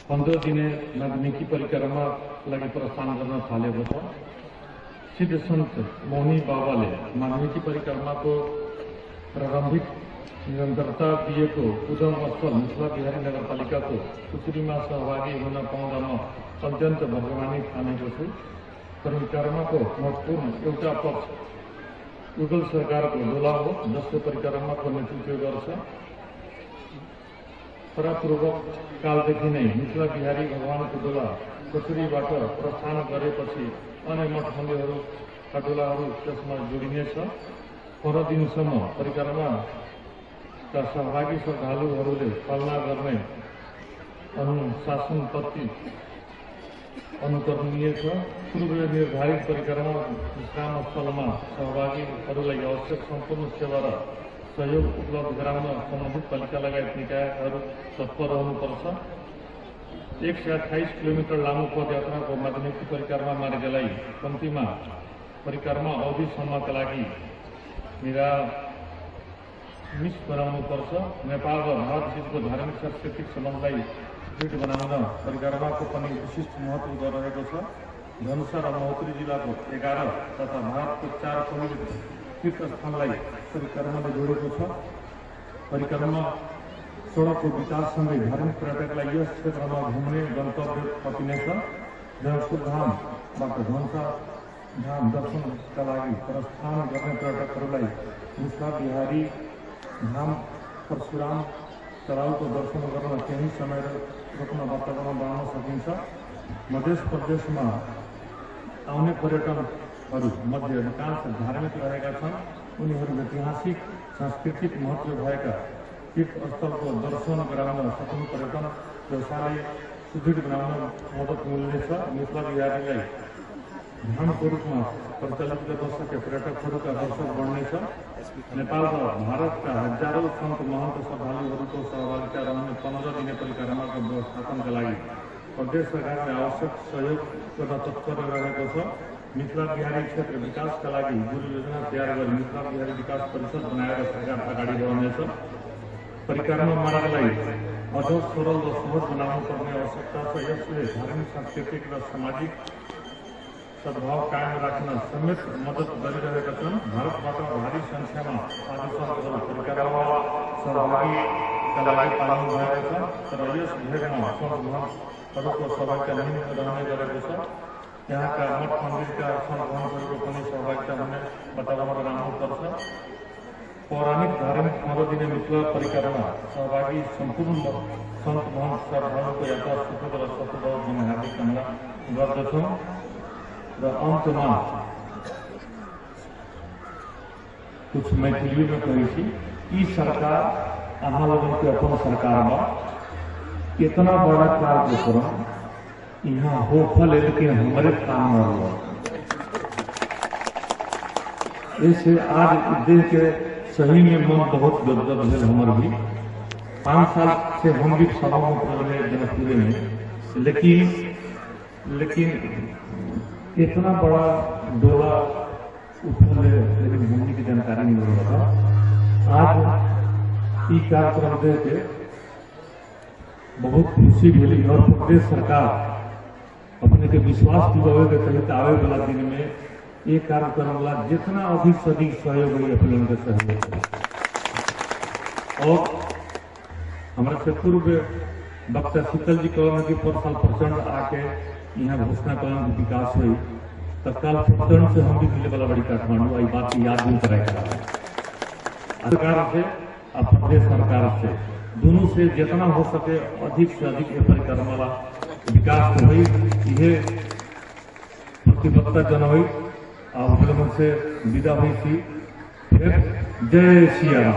15 दिने माध्यमिकी परिक्रमा लागि प्रस्थान गर्न थालेको छ। सिद्ध सन्त मौनी बाबाले माध्यमिकी परिक्रमाको प्रारम्भिक निरन्तरता दिएको उद्यम स्थल मिथिला बिहारी नगरपालिकाको सुकुटीमा सहभागी हुन पाउँदा म अत्यन्त भाग्यमानी ठानेको छु। परिक्रमाको महत्त्वपूर्ण एउटा पक्ष युगल सरकारको डोला हो, जसले परिक्रमाको नेतृत्व गर्छ। परापूर्वक कालदेखि नै मिथिला बिहारी भगवानको डोला कसुरीबाट प्रस्थान गरेपछि अन्य मठ मन्दिरहरूका डोलाहरू त्यसमा जोडिनेछ। 15 दिनसम्म परिक्रमाका सहभागी श्रद्धालुहरूले पालना गर्ने अनुशासन प्रति अनुकरणीय छ। पूर्व निर्धारित परिक्रमा विश्राम स्थलमा सहभागीहरूलाई आवश्यक सम्पूर्ण सेवा र सहयोग उपलब्ध गराउन सम्बन्धित पालिका लगायत निकायहरू तत्पर रहनुपर्छ। 128 किलोमिटर लामो पदयात्राको माध्यमिक परिक्रमा मार्गलाई कम्तीमा परिक्रमा अवधिसम्मका लागि निरामिष बनाउनुपर्छ। नेपाल र भारतबीचको धार्मिक सांस्कृतिक सम्बन्धलाई दृढ बनाउन परिक्रमाको पनि विशिष्ट महत्त्व रहेको छ। धनुषा र महोत्तरी जिल्लाको 11 तथा भारतको 4 प्रमुख तीर्थस्थललाई परिक्रमाले जोडेको छ। परिक्रमा सडकको विकाससँगै धार्मिक पर्यटकलाई यस क्षेत्रमा घुम्ने गन्तव्य थपिनेछ। जनकपुर धामबाट धनुषा धाम दर्शनका लागि प्रस्थान गर्ने पर्यटकहरूलाई मुसा बिहारी धाम परशुराम तराउको दर्शन गर्न केही समय रोक्न वातावरण बनाउन सकिन्छ। मध्य प्रदेशमा आउने पर्यटकहरू मध्ये अधिकांश धार्मिक रहेका छन्। उनीहरू ऐतिहासिक सांस्कृतिक महत्व भएका तीर्थस्थलको दर्शन गराउन सक्नु पर्यटन व्यवसायलाई सुदृढ बनाउन मद्दत मिल्नेछ। मिथिला बिहारीलाई धामको रूपमा परिचालित गर्न सके पर्यटकहरूका दर्शक बढ्नेछ। नेपाल र भारतका हजारौं सन्त महन्त श्रद्धालुहरूको सहभागिता रहने 15 दिने परिक्रमाको व्यवस्थापनका लागि प्रदेश सरकारले आवश्यक सहयोग गर्न तत्पर रहेको छ। मिथिला बिहारी क्षेत्र विकासका लागि गुरु योजना तयार गरी मिथिला बिहारी विकास परिषद बनाएर सरकार अगाडि बढाउनेछ। परिक्रमा मार्गलाई अझ सरल र सहज बनाउनु पर्ने आवश्यकता छ। यसले धार्मिक, सांस्कृतिक र सामाजिक सद्भाव कायम राख्न समेत मद्दत गरिरहेका छन्। भारतबाट भारी संख्यामा साधु-सन्तहरू परिक्रमा सहभागीका लागि पाल्नु भएको छ, तर यस भेगमा सन्तहरूको सहभागिता न्यून रहने गरेको छ। यहाँका मठ मन्दिरका सन्तहरूको पनि सहभागिता हुने वातावरण बनाउनुपर्छ। पौराणिक धार्मिक 15 दिने मिथिला परिक्रमा सहभागी सम्पूर्ण सन्त महन्त श्रद्धालुको यात्रा सुखद र सफल होस् भन्ने हार्दिक कामना गर्दछौँ। र अंतमा कुछ मैथिली में कही थी कि सरकार अहाँ लोगों के अपन सरकार में इतना बड़ा कार्यक्रम यहाँ हो फल लेकिन हमारे काम हो। इससे आज देश के सही में मन बहुत गदगद है। हमारे भी 5 साल से हम भी सभा में जनकपुर में, लेकिन इतना बड़ा डोला उठल है, लेकिन घूमने की जानकारी नहीं मिल रहा। आज ये कार्यक्रम देख के बहुत खुशी मिली और प्रदेश सरकार अपने के विश्वास दिलावे के तहत आवे वाला दिन में ये कार्यक्रम ला जितना अधिक से अधिक सहयोग हुई अपने उनके सहयोग। और हमारे से पूर्व वक्ता शीतल जी कहना कि साल प्रचंड आके यहाँ घोषणा कलन की विकास हुई, तत्काल प्रचंड से हम भी मिले वाला बड़ी काठमांडू आई बात की याद नहीं कराया। सरकार से और प्रदेश सरकार से दोनों से जितना हो सके अधिक से अधिक ये परिक्रमा वाला विकास हुई, यह प्रतिबद्धता जनवई और से विदा हुई थी। फिर जय सिया राम।